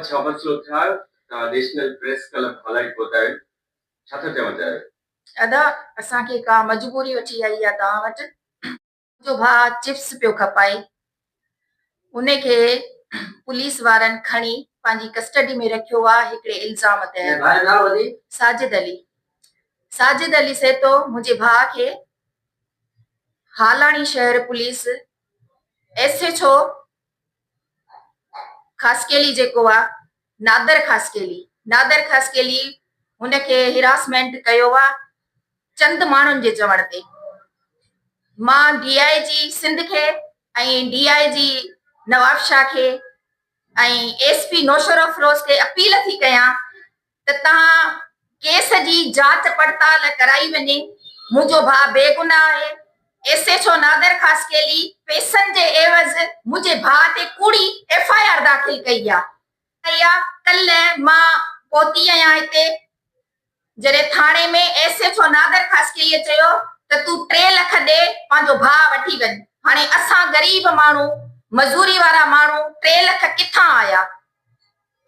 ڇا مسئلو ٿيو آهي توهان نيشنل پريس ڪلب هالائي پهتا آهيو ڇا ٿا چوڻ چاهيو؟ ادا اسان کي ڪا مجبوري وٺي آئي آ توهان وٽ. منهنجو ڀاء چپس پيو کپائي ان کي پوليس وارن کڻي پنهنجي ڪسٽڊي ۾ رکيو آ هڪڙي الزام تحت. ساجد علي ساجد علي سهتو منهنجي ڀاء کي هالاڻي شهر police S H O Khaskheli جيڪو آ نادر خاصخيلي نادر خاصخيلي هن کي هراسمينٽ ڪيو آ چند ماڻهن جي چوڻ تي مان ڊي I جي سنڌ کي ۽ ڊي I جي نوابشاهه کي ۽ ايس پي نوشهروفيروز کي اپيل ٿي ڪيان ته توهان ڪيس جي جاچ پڙتال ڪرائي وڃي، منهنجو ڀاء بيگناهه آهي، S H O Nadir Khaskheli پئسن جي عيوض منهنجي ڀاء تي ڪوڙي ايف I R داخل ڪئي آهي. ڪلهه مان پهتي آهيان هتي، جڏهن ٿاڻي ۾ ايس ايڇ او نادر خاصخيليء چيو ته تون 3 لک ڏي پنهنجو ڀاء وٺي وڃ، هاڻي اسان غريب ماڻهو مزوري وارا ماڻهو 3 لک ڪٿان آيا؟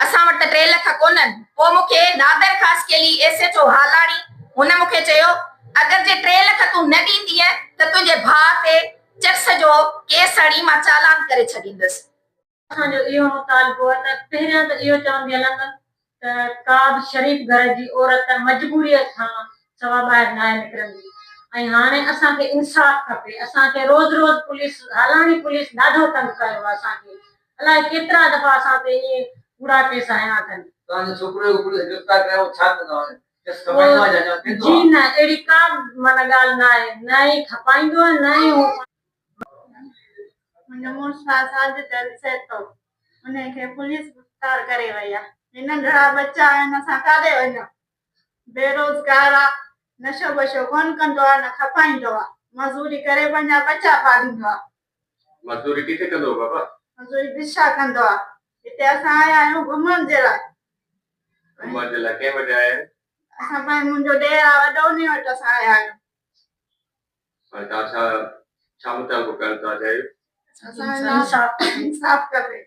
اسان وٽ ته 3 لک ڪونهن. پوء مون کي Nadir Khaskheli S H O Halani هن مون کي چيو اگر جي 3 لک تون نه ڏيندينء ته تنهنجي ڀاء تي چرس جو ڪيس هڻي مان چالان ڪري ڇڏيندس. اسان جو اهو مطالبو آهي ته پهريان ته اهو چوندي هلندس ته ڪا به شريف گهر جي عورت مجبوريء کان سوا ٻاهر ناهي نڪرندي ۽ هاڻي اسان کي انصاف کپي اسان کي روز روز پوليس هالاڻي پوليس ڏاڍو تنگ ڪيو آهي اسان کي الائي ڪيترا دفعا اسان تي ائين ڪوڙا ڪيس هنيا اٿن. توهان جي ڇوڪري کي پوليس گرفتار ڪيو ڇا ڪندا هيو ڪيس کپائيندو آهي يا ٿيندو جي آهي. نه اهڙي ڪا به معنيٰ ڳالهه نه آهي نه ئي کپائيندو آهي نه ئي هو. منهنجو مڙس آ ساجد علي سهتو انهي کي پوليس گرفتار ڪري وئي آ هي ننڍڙا ٻچا آهن اسان ڪاڏي وڃون بيروزگار آ نشو بشو ڪونه ڪندو آ نه کپائيندو آ مزوري ڪري پنهنجا ٻچا پاليندو آ. مزدوري ڪٿي ڪندو هو بابا؟ مزوري بشا ڪندو آ. هتي اسان آيا آهيون گهمڻ جي لاء. گهمڻ جي لاء ڪنهن وٽ آيا آهيو؟ اسان پنهنجي منهنجو ڏير آ وڏو انهي وٽ اسان آيا آهيون. هاڻي توهان ڇا ڇا مطالبو ڪرڻ ٿا چاهيو؟ اسان انصاف کپي.